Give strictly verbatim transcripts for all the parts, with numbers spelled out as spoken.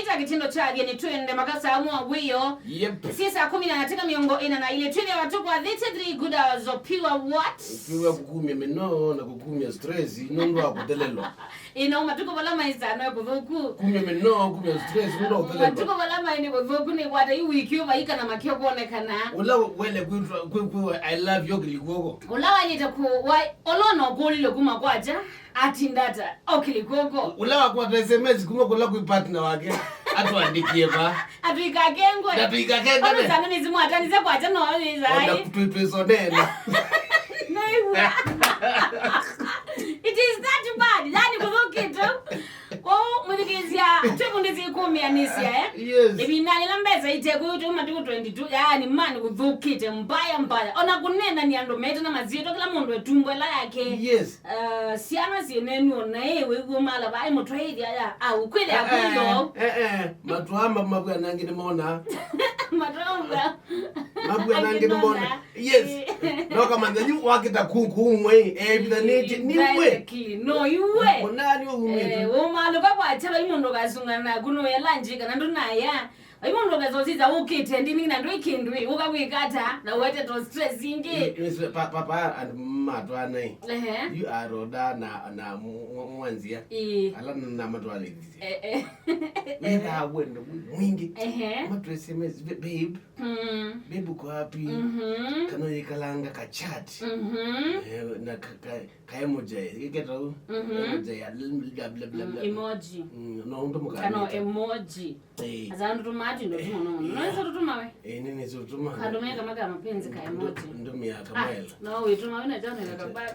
Ita kitindo kya athĩni twende makasa amwe wĩyo. Yep. Si saa kumi na dakika mĩongo ĩna na ilĩ, twĩthĩwa tũkwathĩte three good hours of pure what? Pure kũkumya mĩnoo na kũkumya stress nũndũ wa kũthelelwa. Ĩno matukũ vala maisano kũthũku. Kumya mĩnoo, kumya stress nũndũ wa kũthelelwa. Matukũ vala mai nĩ kũthũku nĩ kwata yu wiki ũvaika na makio kuonekana. Ũla wele kwĩtwa, kwĩ, kwĩ, I love you kĩlikuoko. Ũla walĩte ku, wa, ũla no kũlile kuma kwacha. Atinda ata? Okĩlikuoko. Ũla wakwata S M S kuma kũla kwĩ partner wake. Atũandĩkie va. Atũikakengwe. Na tũikakengane. Ona sana nĩ simu atanise kwacha no wĩza. Ona ai. Twĩ, twĩsonena. No iwa. It is that bad. Yani kũthũkĩte. Kwa mũthikĩzia, twĩkundĩsya kũmĩanĩsya, eh? Yes. Ĩvinda ĩla mbesa ite kũyũ tuma tuku twenty-two, yani man kũthũkĩte mbaya mbaya. Ona kũnena nĩ andũ mete na maziĩtwa kĩla mũndũ etumbo ĩla yake. Yes. Uh, syana syĩnenwo na ĩ wĩw'o mala vai mũtwaĩthya ya au kwĩthĩa kwĩlo. Eh, eh, matwamba mabwana angĩ nĩmona. Matwamba. Mabwana angĩ nĩmona. Yes. No kamanya yu wakita kuku umwe, eh, bitha nĩ nĩ we. Exactly. No, iwe. Mũnani umĩte. Eh, umaluka kwa chaba yu mũndũ kasungana kuno ya lunch kana ndunaya. Ai mũndũ ũkesa ũsisa ũkĩte ndini na ndwĩ kĩndũ ĩ, ũka kwĩka ata, na ũete to stress ingĩ. Yes, pa- papa and mama atwana ĩ. Ehe. You are Roda na na mwanzia. Ĩĩ. Ala na matwanĩthie. Eh, eh. Wĩthaa wendo mwingi. Ehe. Matwese mezi babe. Mm. Babe uko wapi? Mhm. Kana yikalanga ka chat. Mhm. Eh, na ka- ka- Ka emoji, ĩkĩta u. Mhm. Emoji ya bla, bla, bla, bla, bla. Mm, emoji. Mm, no ũndũ mũka. Kana emoji. Eh. Asa ndũ tũmaa tũindo tũmwe no. Yeah. No ĩsa tũtũma we. Eh, nĩ nĩ tũtũma. Kandũ meka maka mapenzi ka emoji. Ndũmĩa kamaela. No wĩtũma wĩna jana ka baba.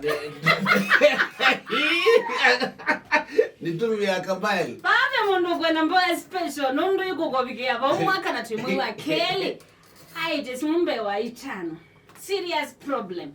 Nĩtũmĩa kamaela. Baba mũndũ kwenda mboya special, nũndũ ĩkũkovikĩa vau mwaka na twĩ mwei wa kelĩ. Ai, Jesu mumbe wa itano. Serious problem.